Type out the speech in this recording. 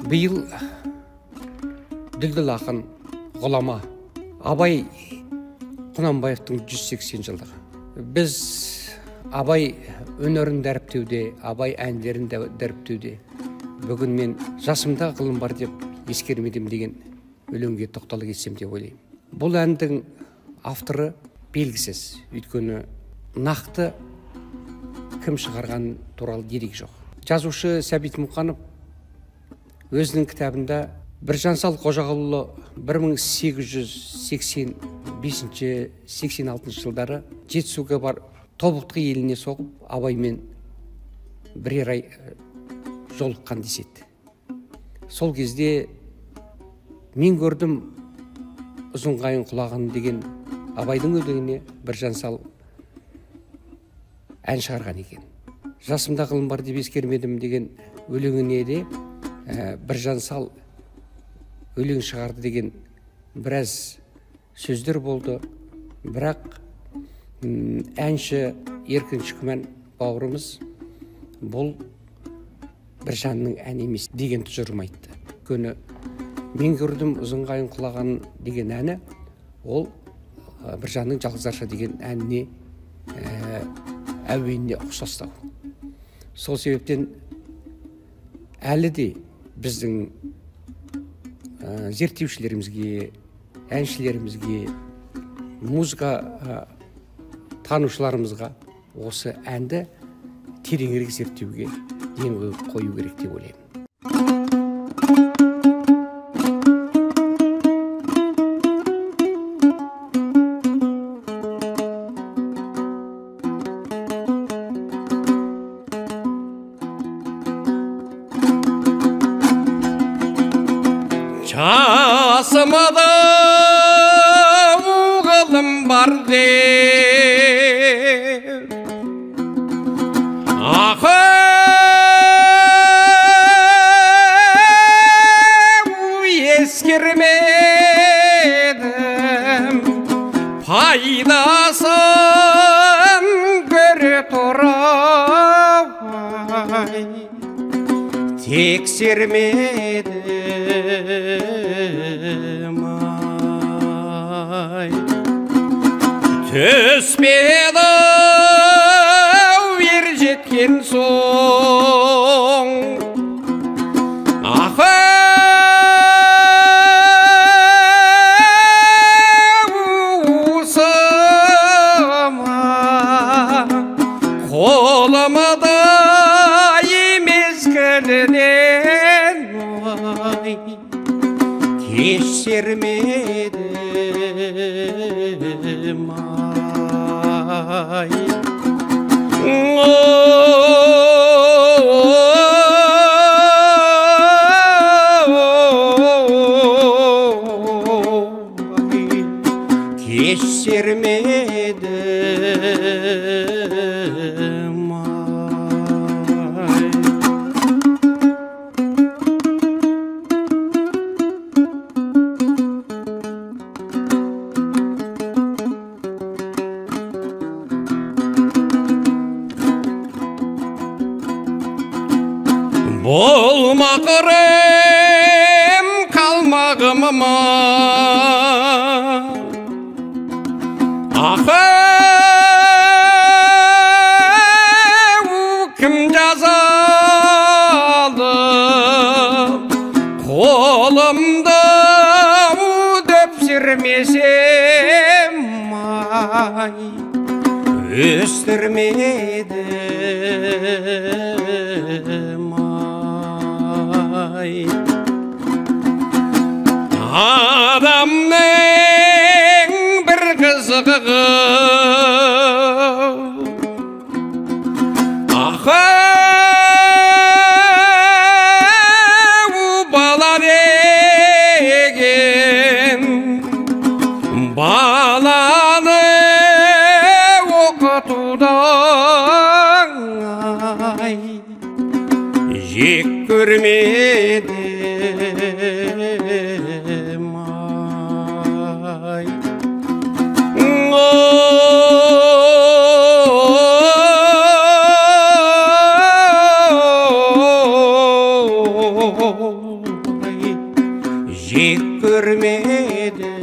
Биыл дүлдүл ақын, ғұлама Абай Құнанбаевтың 180 жылдығы. Біз Абай өнерін дәріптеуде, Абай әндерін дәріптеуде бүгін мен жасымда ғылым бар деп ескермедім деген өлеңге тоқтала кетсем деп ойлаймын. Бұл әндің авторы белгісіз, өйткені нақты кім шығарған туралы дерек жоқ. Жазушы Сәбит Мұқанов өзінің кітабында Біржан сал Қожағұлұлы 1885-86 жылдары Жетісуға бар Тобықты еліне соғып, Абаймен бірер ай жолыққан деседі. Сол кезде мен көрдім ұзын қайың құлағын деген Абайдың өлеңіне Біржан сал ән шығарған екен. Жасымда ғылым бар деп ескермедім деген өлеңіне де Біржан сал өлең шығарды деген біраз сөздер болды. Бірақ әнші Еркін Шүкіман бауырымыз бұл Біржанның әні емес деген тұжырым айтты. Өйткені мен көрдім ұзын қайың құлаған деген әні ол Біржанның Жалғыз арша деген әніне әуеніне ұқсастау. Сол себептен әлі де біздің зерттеушілерімізге, әншілерімізге, музыка танушыларымызға осы әнді тереңірек зерттеуге ден қою керек деп ойлаймын. Жасымда ғылым бар деп ақы ескермедім, пайдасын көре тұра тексермедім ай. Түспеді ер жеткен соң ақы усыма, қолымда емес кілінен ай, кешірмедім ай. Кешірмедім ай. Болмақырым қалмағымыма ақы кім жазады, қолымды дөпсірмесем ай, өстірмедім ай. Адамның бір қызығы ақы бала деген, баланы оқытудан ай жек көрмедім ай. Жек көрмедім.